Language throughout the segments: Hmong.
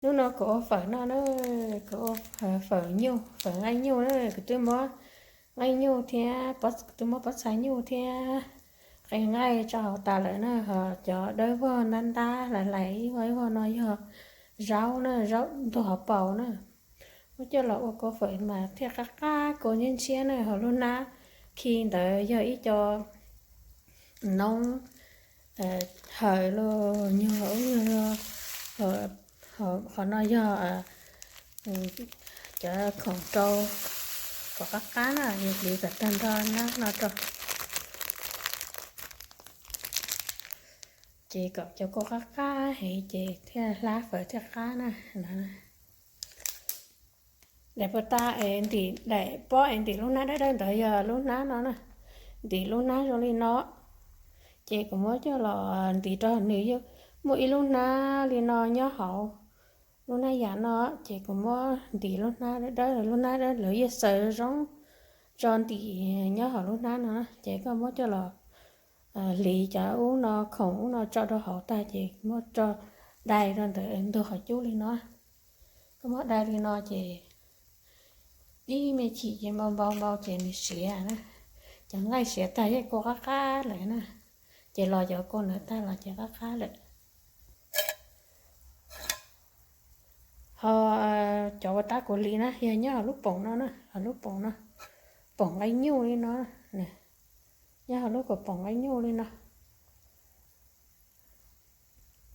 Hnub no kuv ua fawm no na, kuv ua fawm nyuj, fawm nqaij nyuj na, kuv twb muab nqaij nyuj thiab, kuv twb muab pob txha nyuj thiab qe nqaij tso hauv tas lawm na, ho cov dawb vog ntab ntab hlais hlais ib vog ib vog no yog zaub na, zaub ntug hauv paus na. Muab coj los ua kua fawm mas thiaj qab qab kua ntshiab ntshiab na, ho lub hnab khi ntawd yog ib co noob hawm los nyuag ub nyuag, qhov no yog cov khoom rau kom qab qab na, yus hliv kom tag nrho hnab no rau. Ces kom cov kua qab qab heev ces thiaj hlab fawm thiaj qab na. Daim pus tas es ntim daim pob es ntim lub hnab dawb dawb ntawd yog lub hnab no na, ntim lub hnab zoo li no. Ces kuv muab coj los ntim rau nws, muaj ib lub hnab li no nyob hauv lub hnab yam no, ces kuv muab ntim lub hnab dawb dawb, lub hnab dawb lawv yeej xaws zoo tso ntim nyob hauv lub hnab no, ces koj muab coj los hliv cov ub no, khoom ub no tso rau hauv tag ces muab tso dai rau ntawm ntug qhov cub li no. Koj muab dai li no ces ib me chim ces npau npau npau ces nws siav na. Cov nqaij siav tag yeej kua qab qab lawm na. Ces los cov kua ntawd tag los ces qab qab lawm. Ho cov uas tab kuv hliv na yog nyob hauv lub poom no na, hauv lub poom no, poom nqaij nyuj li no, nyob hauv lub poom nqaij nyuj li no.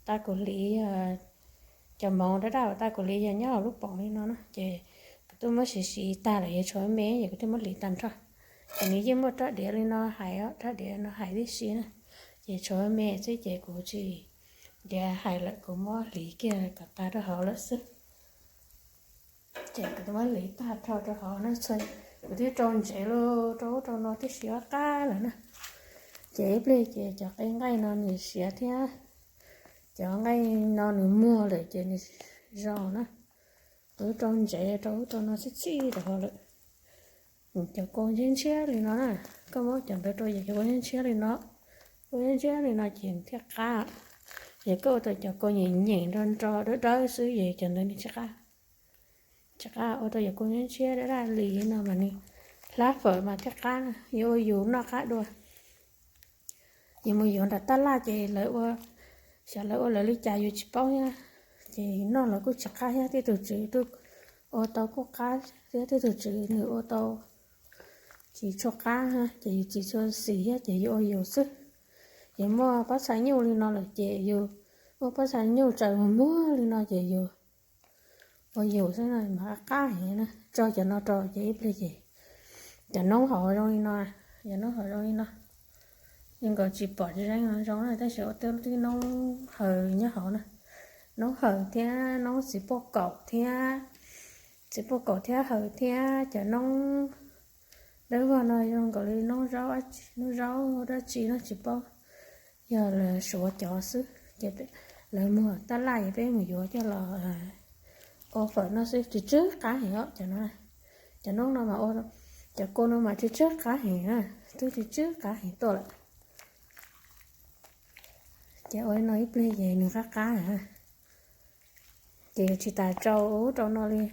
Tab kuv hliv, cov moov dab dab uas tab kuv hliv yog nyob hauv lub poom li no na, ces kuv twb muab siv siv tag lawm, yuav tshuav me ces kuv thiaj muab hliv tag nrho. Ces nws yeej muaj rab diav li no hais, rab diav no hais tib si na, ces tshuav me xwb ces kuv tsis nrhiav hais lawm, kuv muab hliv kiag kom tag rau hauv lawm xwb. Ces kuv twb muab hliv tag nrho rau hauv na, txhua, kuv twb rau ntsev los rau ub rau no tib si qab qab lawm na. Ces ib pliag ces cov qe nqaij no nws siav thiab, cov nqaij no nws muag lawm ces nws zoo na. Kuv twb rau ntsev rau ub rau no txhij txhij rau hauv lawm. Cov kua ntshiab ntshiab li no na, koj muab cov ntawd rau ces cov kua ntshiab ntshiab li no, kua ntshiab ntshiab li no ces thiaj qab. Yog koj ua tau cov kua nyeem nyeem nro nro dawb dawb xwb ces cov ntawd nws tsis qab. Tsis qab, ua rau cov kua ntshiab ntshiab daj daj li no mas nws hlab fawm mas thiaj qab, yuav ua yus noj qab dua. Yus mus yuav nram tab laj ces lawv ua, xyov lawv ua lawv li cas yus tsis paub thiab, ces noj los kuj tsis qab thiab, tej tus tswv ua tau kuj qab thiab, tej tus tswv nws ua tau tsis tshua qab, ces yus tsis tshua xis thiab ces yus ua yus xwb. Yus muaj pob txha nyuj li no lawm ces yus, muaj pob txha nyuj tsaws muag muag li no ces yus ua yus xwb na mas qab heev na. Tso cov no rau ces ib pliag ces cov noob hauv zoo li no, cov noob hauv zoo li no. Yeej nkaus tsis pom tsis zeeb no zoo na, tab sis ua tej tib noob hawm nyob hauv na, noob hawm thiab noob txiv puaj kaum thiab, txiv puaj kaum thiab hawm thiab cov noob dawb vog no zoo nkaus li noob zaub, noob zaub dab tsi no tsis paub, yog lawv suav cov xwb ces lawv muag tab laj es peb mus yuav coj los ua fawm noj xwb, tsis tsw qab heev os cov no. Cov noob no mas, cov kua no mas tsis tsw qab heev na, twb tsis tsw qab heev tuaj lawm. Ces ua li no ib pliag ces nws qab qab. Ces yus tsis tas rau ub rau no li.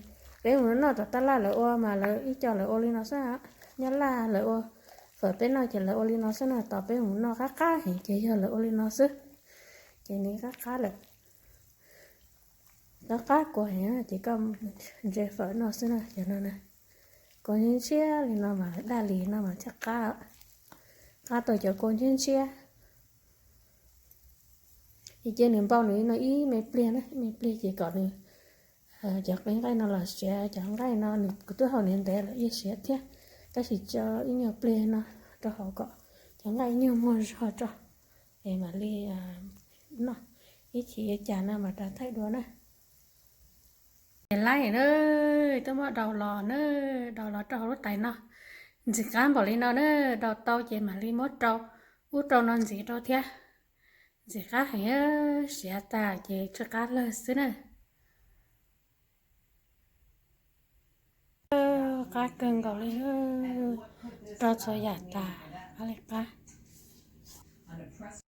Peb mus noj tom tab laj lawv ua mas lawv ib co lawv ua li no xwb. Nyab laj lawv ua fawm peb noj ces lawv ua li no xwb na, tos peb mus noj qab qab heev ces yog lawv ua li no xwb. Ces nws qab qab lawm. Qab qab kua heev ces koj ntse fawm noj xwb na, cov no na. Kua ntshiab ntshiab li no mas daj li no mas thiaj qab, qab tau cov kua ntshiab ntshiab. Ces cia nws npau nws no ib me pliag na, ib me pliag ces kom nws, cov qe nqaij no los siav, cov nqaij no nws kuv twb hau ntev ntev lawm yeej siav thiab, tab sis tso ib nyuag pliag no rau hauv kom cov nqaij nyuag muag zog tso, es mam li noj, ib chim li cas no mam rov thaij dua na. Ces laib na, twb muab daus los na, daus los rau hauv lub tais no, ntxim qab npaum li no na, daus tau ces mam li muab rau ub rau no ntxiv rau thiab. Ntxim qab heev, siav tas ces tsw qab lawg xwb na. Qab kawg nkaus li, rau txhua yam tas, qab li qab.